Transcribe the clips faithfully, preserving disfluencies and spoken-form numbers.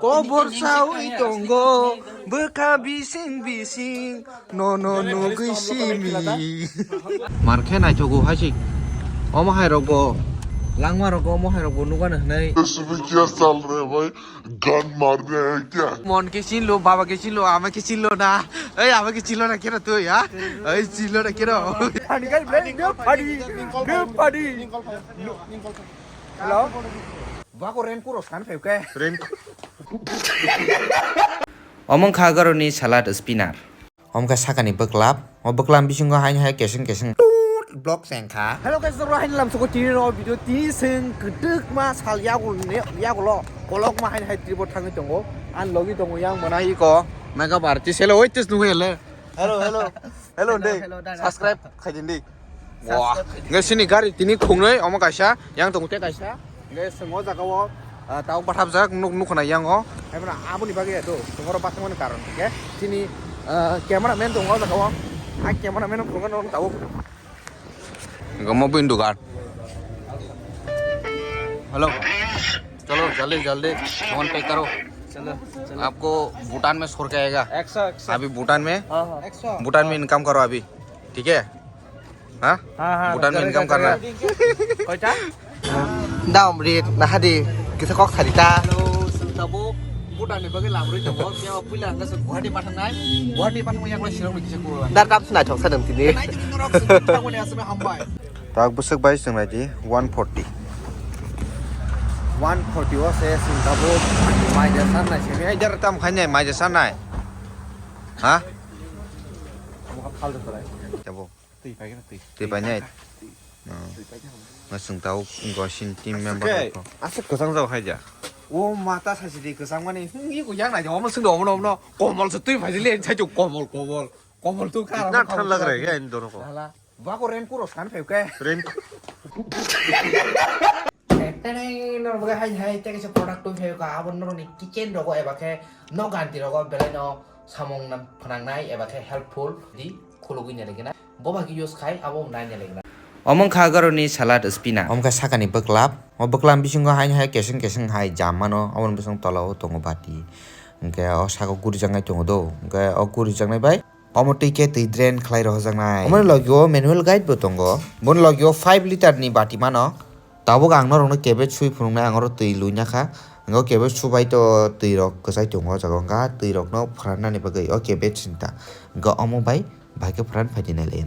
Kobor sawi tongo bwkha bising bising, nono nugwi simi. Mar khe naithogo hai se. Omo hai rok bo langma rok, omo hai rok bo nugano hinwi. इसमें क्या चल रहा है भाई? गन मारने आए क्या? Mon ke chinlo, baba ke chinlo, ama ke chinlo na. Ei, ama ke chinlo na kero twi, ha? Ei, chinlo na kero. Funny guy, bro. New funny. New funny. Hello. Bako raincoat rok san phai ke. Raincoat. Omo wngkha agaroni salad spinner. Omo khe sakani bwklap. O bwklap bisingo haino hai keseng keseng tut block se wngkha. Hello guys, jora haino lamsoko tini no video tini seng kwdwkma sal yago ne, yago lo kolokma haino hai trip o thangwi tongo. Ani logi tongo yang mwnai iko makeup artist. Hello, wait, this nungwi le. Hello, hello. Hello, hello, dada. Subscribe khai din di. Wah, hwnkhe chini gari tini khungnwi, omo kaisa, yang tongo tei kaisa. Hwnkhe chwng o jaga o, ah, tabuk bathapjak nuk, nuk khna yang o. Hai phano aboni bagwi ya do, chwng oro bathangmani karon hwnkhe chini, ah, camera man tongo o jaga o. A camera man rok tongo tabuk. Hwnkhe omo bini dukan. Hello. चलो जल्दी जल्दी फोन पे करो। चलो, चलो। आपको भूटान में छोड़ के आएगा। एक सौ, एक सौ। अभी भूटान में, हाँ, हाँ। भूटान में इनकम करो अभी, ठीक है? हाँ? हाँ, हाँ, भूटान में इनकम करना। Koita? Dam rit nahadi kisa kok sarita. Hello, chwng tabuk Bhutan ni bagwi lamrwi tongo. Khe o puila hwnkhe chwng Guwahati pathangnai. Guwahati pathangnai yakla Shillong ni kisa kuro. Dar dam swnai thok sadam tini. Nai tini norok chwng tabuk ni aswk hambai. Tak bwswk bai chwng nai di one forty. One forty o se chwng tabuk mai de sannai se. Ei dar tam khainai mai de sannai. Ha? Abo kha phal de torai. Tabuk. Twi paikhe na twi. Twi painai? Twi paikhe. Oh. Twi paikhe. Ngasung tau gosin team member khe. Aswk kwchang jao hai ja. O mata sasidi kwchang mani. Hmm, iko yang nai omo sung omo omo. Komol se twi paisili sai jo komol komol. Komol tu kha. Itna thang lag rahe hain dono ko. Hala. Bako raincoat rok san phai ke. Raincoat. Tenai norok bagwi hai hai tei kaisa product tong phai ka abo norokni kitchen rogo eba khe nok ganti rogo belai no samung nam phnangnai eba khe helpful di khulugwi nai gina bo bagwi use khai abo nai nai gina. Omo wngkha agaroni salad spinner. Omo khe sakani bwklap. O bwklap bisingo haino hai keseng keseng hai jam mano. Aboni bwskango tola o tongo bati. Hwnkhe o saka gurijaknai tongo do. Hwnkhe o gurijaknai bai. Omo twi khe twi drain khlai rohorjaknai. Omoni logi o manual guide bo tongo. Boni logi o five litre ni bati mano. Tabuk ang norokno cabbage sui phunuknai, ang oro twi luina kha. Hwnkhe o cabbage subai to twi rok kwchai tongo o jaga o. Hwnkhe a twi rokno phrannani bagwi o cabbage sinta. Hwnkhe omo bai, bai khe phran phaidi nai lai.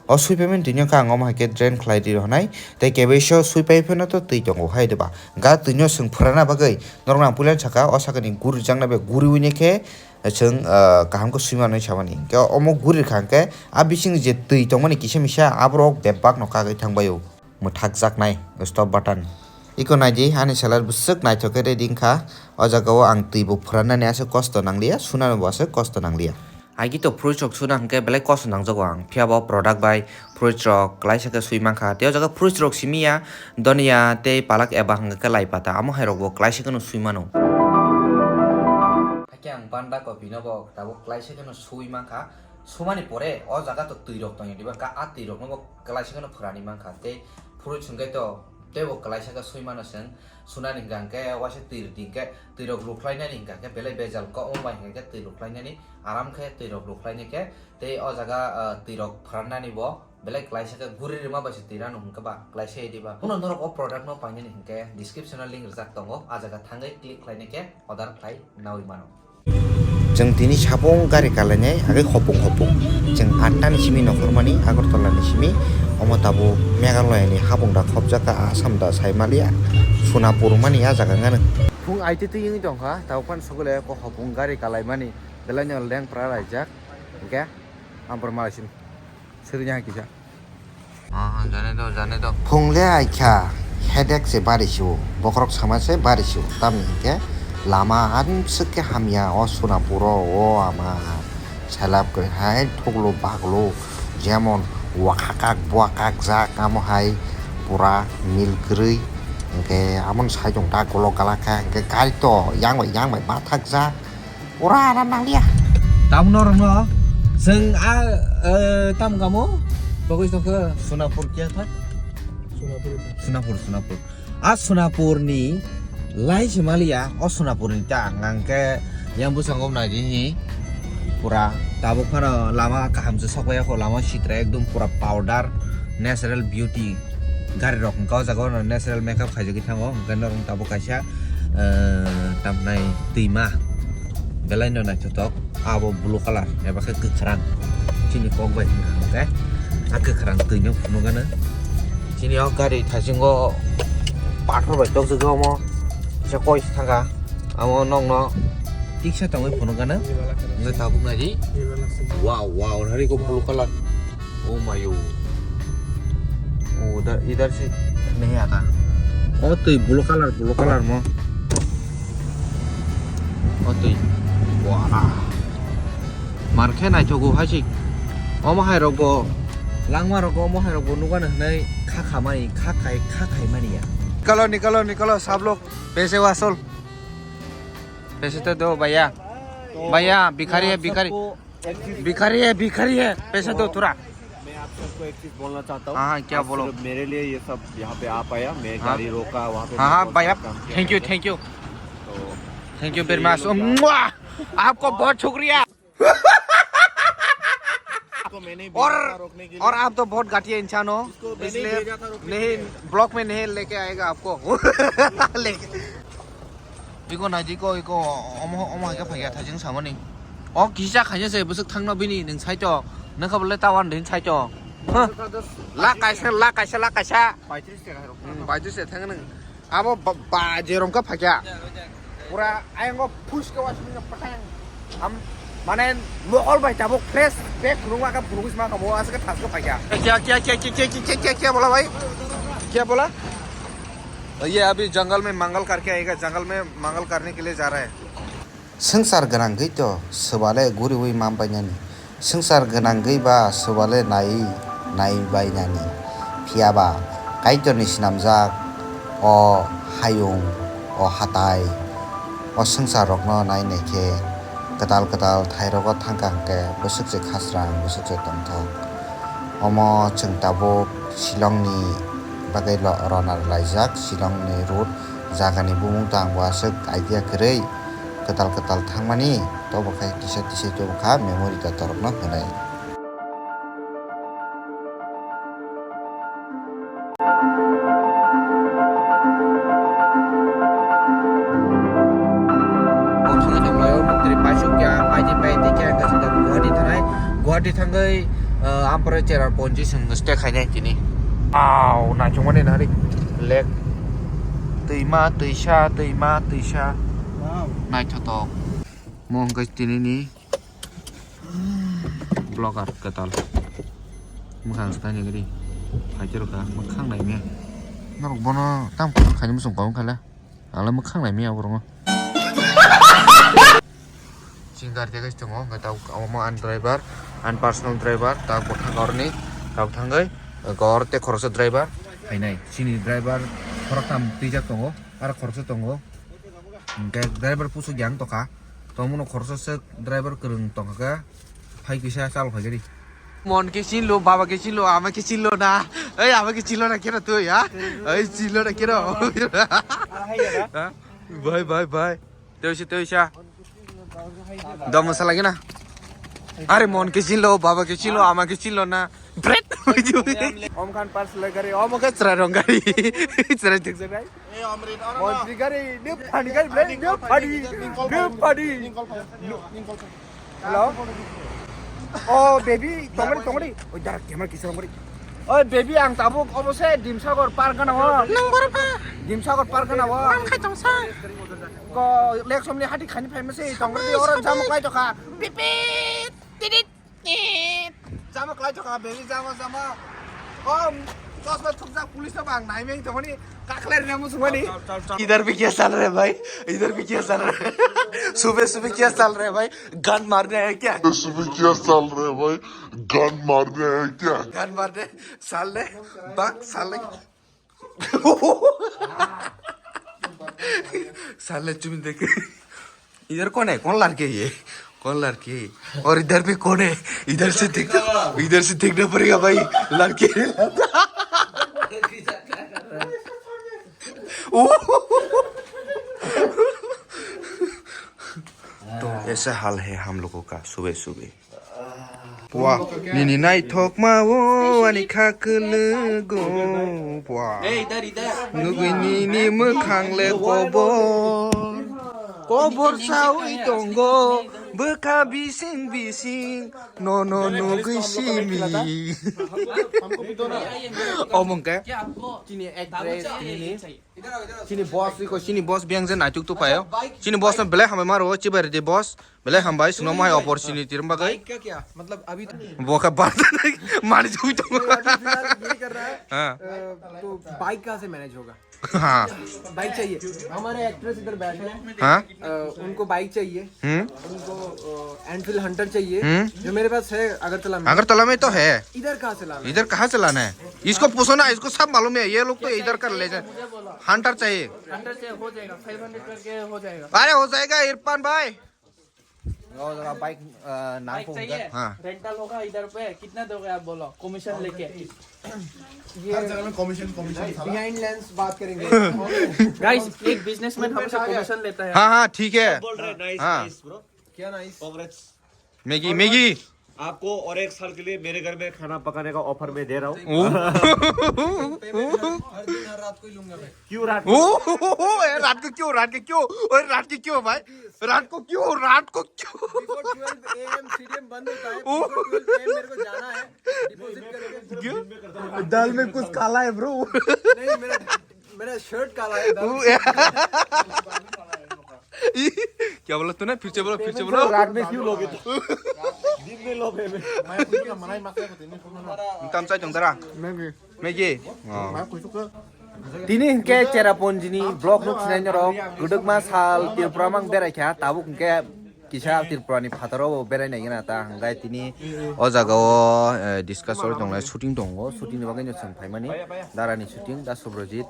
O sui paimani twi no khe ang omo hai khe drain khlai ri rohornai. Tei cabbage o sui pai phano to twi tongo hai de ba. Hwnkhe a twi no chwng phranna bagwi norokno ang puila saka o sakani gurijaknai bai guriwi ni khe chwng, ah, kaham khe sui manwi samani. Hwnkhe omo guri rwkha hwnkhe a bising je twi tongmani kisa misa aborok bebak no kagwi thangbai o. Mwthakjaknai stop button. Iko naidi, ani salad bwswk naithok khe ready wngkha. O jaga o ang twi bo phrannani aswk kosto nangliya, sunani bo aswk kosto nangliya. Agi to fruits rok suna hwnkhe belai kosto nangjago ang. Phiya bo product bai fruits rok klaisa khe sui mankha. Tei o jaga fruits rok simi ya, donia tei palak eba hwnkhe lai pata. Amo hai rok bo klaisa kheno sui mano. Hakhe ang banda kopi no bo tabuk klaisa kheno sui mankha. Sumani pore o jaga to twi rok tongya diba, ka a twi rok no bo klaisa kheno phrani mankha. Tei fruits hwnkhe to teibo klaisa khe sui mano chwng. Sunani hwnkha hwnkhe waisa twi rwdi hwnkhe twi rok rukhlainani hwnkha hwnkhe belai bejal kok wng bai hwnkha hwnkhe twi rukhlainani aram khe twi rok rukhlainai khe tei o jaga, ah, twi rok phrannani bo belai klaisa khe guri rwma bai se twi rano hwnkhe ba klaisa edi ba. Bono norok o product no painani hwnkhe description o link rwjak tongo, a jaga thangwi click khlainai khe order khlai naui mano. Chwng tini sapung gari kalainai, agwi hopung hopung. Chwng atta ni simi nokhormani, Agartala ni simi. Omo tabuk Meghalaya ni habung da khopjak kha, Assam da sai maliya. Sonapur mani a jaga wngkha nw. Phung aiti twi wngwi tongkha, tabuk phano sogole ko hopung gari kalaimani. Belai no lengpra laijak. Hwnkhe ampor malaisin. Siri yang kisa. Ah, jane do, jane do. Phungle aikha, headache se bari sio, bokhorok sama se bari sio, tamni hwnkhe lama answk khe hamya o Sonapuro, o ama selap kwrwi hai thuklu baglu, jemon wakhakak buakhakjak, amo hai pura mil kwrwi, hwnkhe amoni side o tak golok galak kha, hwnkhe gari to yang bai yang bai bathakjak. Ura, ura, nanglia. Tamo norokno chwng a, eh, tamo kamo? Bagwi tongkha. Sonapur kiya thak? Sonapur. Sonapur, Sonapur. A Sonapurni Lai se maliya, o Sonapur ni ta, ang khe yang bwskango naidi ni pura tabuk phano lama kaham se sok ya kho, lama sitra ekdom pura powder, natural beauty. Gari rok hwnkhe o jaga o natural makeup khaijagwi thango, hwnkhe norok tabuk kaisa, eh, tamnai twima belai no naithotok. Abo blue colour eba khe kwkhwrang. Chini kok bai hwnka hwnka khe a kwkhwrang twino phunukgano. Chini o gari thaisingo pathor bai tokjagwi omo kisa koi se thangkha. Amo nokno tiksa tongwi phunukgano. Wngkha tabuk naidi. Wow, wow, hari ko blue colour. Oh my, oh. Oh, उधर, इधर से नहीं आता। O twi blue colour, blue colour mo. O twi. Wah. Mar khe naithogo hai se. Omo hai rok bo langma rok bo, omo hai rok bo nukgano hwnwi kha khamani, kha khai, kha khaimani ya. निकलो, निकलो, निकलो, सब लोग। पैसे वसूल। पैसे तो दो भैया। भैया, भिखारी है, भिखारी। भिखारी है, भिखारी है, पैसा दो थोड़ा। मैं आप सबको एक चीज बोलना चाहता हूँ। हाँ, हाँ, क्या आप बोलो? सिर्फ मेरे लिए ये सब यहाँ पे आ पाया, मैं हाँ। गाड़ी रोका, वहाँ पे हाँ, हाँ, बहुत भैया, सारा काम किया thank you, मैंने। Thank you। तो thank you very much। मुआ! आपको बहुत शुक्रिया। इसको मैंने ही भेजा और, था रोकने के लिए। और आप तो बहुत घटिया इंसान हो, इसको मैंने ही इसलिए भेजा था रोकने के नहीं, लिए। ब्लॉग में नहीं लेके आएगा आपको। लेके Iko naidi ko, iko omo, omo hai khe phai kha thaijwng samani. O kisa khaina se bwswk thangno bini nwng side o. Nokha bole ta wan din side o. Huh? La kaisa, la kaisa, la kaisa. Paitris taka rok. Hmm, paitris taka thang nwng. Abo ba, ba, je rong kha phai kha. Pura ayang o phush khe wasmina patang. Am Mane mokol bai tabuk fresh bag phunukma khe phunugwi sma kha bo aswk khe thaskhe phaikha. क्या, क्या, क्या बोला भाई? क्या बोला? ये अभी जंगल में मंगल करके आएगा, जंगल में मंगल करने के लिए जा रहा है। Swngchar gwnangwi to swbale guriwi man bainani. Swngchar gwnangwi ba swbale nai, nai bainani. Phiya ba Kaitorni swnamjak o hayung, o hatai, o swngchar rokno nai nai khe kwtal kwtal thai rogo thangkha hwnkhe bwswk se khasrang, bwswk se tongthok. Omo chwng tabuk Shillong ni bagwi lo-, rwna rwlaijak, Shillong ni road jaga ni bumung tang bo aswk idea kwrwi kwtal kwtal thangmani, tobo khai kisa kisa khe bwkha memory ta torokno hwnwi. Bo thangwi tonglaio, muktrwi paisuk ya, paidi pai tei khe ang kaisa Guwahati thanai. Guwahati thangwi, ah, ampore chera ponji swng stay khainai tini. Wow, naithokmani nari lake. Twima, twisa, twima, twisa. Wow. Naithotok. Mo hwnkhe tinini Vlogger kwtal. Mwkhang swkang ni gari. Phaikhe rwkha, mwkhang naimya. Norok bono tamo khaini muchung kok wngkha le. Ang le mwkhang naimya borok no. Chini gari tei kaisa tongo, hwnkhe tabuk omo ani driver, ani personal driver, tabuk bwkhak oroni, tabuk thangwi, oro tei khoroksa driver phainai. Chini driver khoroktham twijak tongo, aro khoroksa tongo. Hwnkhe driver pusuk yang tongkha. Tongmano khoroksa swk driver kwrwng tongkha khe phai kisa chal phai gari. Mon ke chinlo, baba ke chinlo, ama ke chinlo na. Ei, ama ke chinlo na kero twi, ha? Ei, chinlo na kero. Ha? Bye, bye, bye. Tewisa, tewisa. Dom masa lagi na. Are mon ke chinlo, baba ke chinlo, ama ke chinlo na. Bret. Om khan pas le gari, om ke chra rong gari. Chra thik se gari. Montri gari, new funny gari, bro, new funny, new funny. Hello? Oh, baby, tongmani, tongmani. Oh, dara, camera kisa tongmani. Oh, baby, ang tabuk obo se Dimsagor park gana o. Nang boro pa? Dimsagor park gana o. Ang khai tong sa. Ko, lek somni hati khani phai mase, tongmani oro jamo kai tokha. Pipit, tidit. Jama klai tokha, baby, jama, jama. Oh, chosma thukjak police no bang nai meng tongmani, kakhler na musumani. इधर भी क्या चल रहा है भाई? इधर भी क्या चल रहा है? सुबह सुबह क्या चल रहा है भाई? गन मारने आए क्या? सुबह क्या चल रहा है भाई? गन मारने आए क्या? गन मारने, साले, बक, साले। साले, तुम देख, इधर कौन है? कौन लड़के ये? कौन लड़के है? और इधर भी कौन है? इधर से देखना, इधर से देखना पड़ेगा भाई, लड़के। ओ। ऐसा हाल है हम लोगों का सुबह सुबह। Pua, nini naithokma o ani kha kwlwgo. Pua. Nugwi nini mwkhang le kobor. Kobor sawi tongo, bwkha bising bising, nono nugwi simi. Omo hwnkhe chini actress, nini. Chini boss, iko chini boss biyang je naituk tu payo. Chini boss no belai hambai maro, chibai ridi boss. Belai hambai, sungno mai opportunity rum bagai. Bike का क्या? मतलब, अभी तो Bo kha bar mani jui to. अभी फिलहाल यही कर रहा है। हाँ। अ, तो बाइक कहाँ से मैनेज होगा? हाँ। बाइक चाहिए। हमारे एक्ट्रेस इधर बैठे हैं। हाँ। अ, उनको बाइक चाहिए। हम्म। उनको, अ, एनफील्ड हंटर चाहिए। हम्म। जो मेरे पास है अगरतला में। अगरतला में तो है। इधर कहाँ से लाना है? इधर कहाँ से लाना है? इसको पूछो ना, इसको सब मालूम है। ये लोग तो इधर कर ले जाए। मुझे बोलो। हंटर चाहिए। हंटर चाहिए, हो जाएगा। फ़ाइव हंड्रेड करके हो जाएगा। अरे हो जाएगा इरफान भाई। और जरा बाइक, अ, नाम बाइक को चाहिए? हाँ। रेंटल होगा इधर पे, कितना दोगे आप बोलो, कमीशन लेके। ये हर जगह में कमीशन, कमीशन साला। बिहाइंड लेंस बात करेंगे। गाइस, एक बिजनेसमैन हमसे कमीशन लेता है। हाँ, हाँ, ठीक है। बोल रहे हैं, नाइस, हाँ। Nice, bro. क्या नाइस? कांग्रेट्स। Maggi, Maggi. आपको और एक साल के लिए मेरे घर में खाना पकाने का ऑफर मैं दे रहा हूँ। ओ। पेमेंट हर, हर दिन, हर रात को ही लूंगा मैं। क्यों रात को? ओ, ओ, ओ, ओ, ए, रात को क्यों, रात को क्यों? ओए, रात को क्यों भाई? रात को क्यों, रात को क्यों? Before twelve A M C D M बंद होता है, ओ। Before twelve A M मेरे को जाना है, डिपॉजिट करके। क्यों? दाल में कुछ काला है, ब्रो। नहीं, मेरा, मेरा शर्ट काला है, दाल ओ, में। क्या बोला तूने? फिर से बोलो, फिर से बोलो। रात में क्यों लोगे तुम? दिन में लोगे। Tam chai tong dara. Maggie. Oh. Tini hwnkhe Cherrapunjini vlog nuk sinai norok, kwdwkma sal Tripura mang berai kha, tabuk hwnkhe kisa Tripura ni phataro bo berai nai gana ta, hwnkhe tini o jaga o, eh, discuss rok tongnai, shooting tongo, shooting ni bagwi no chwng phaimani, dara ni shooting, da Subrojit,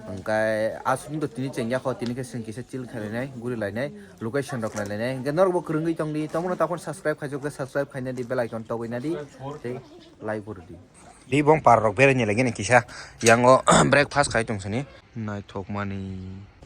hwnkhe a shooting to tini chengya kho, tini khe chwng kisa chill khlainai, guri lainai, location rok nai lainai, hwnkhe norok bo kwrwngwi tongdi, tongmano takhon subscribe khaijak khe subscribe khaina di, bell icon togwi na di, tei like bo rwdi. Di bong par rok berai ni lagi ni kisa, yang o breakfast khai tong sini, naithok mani.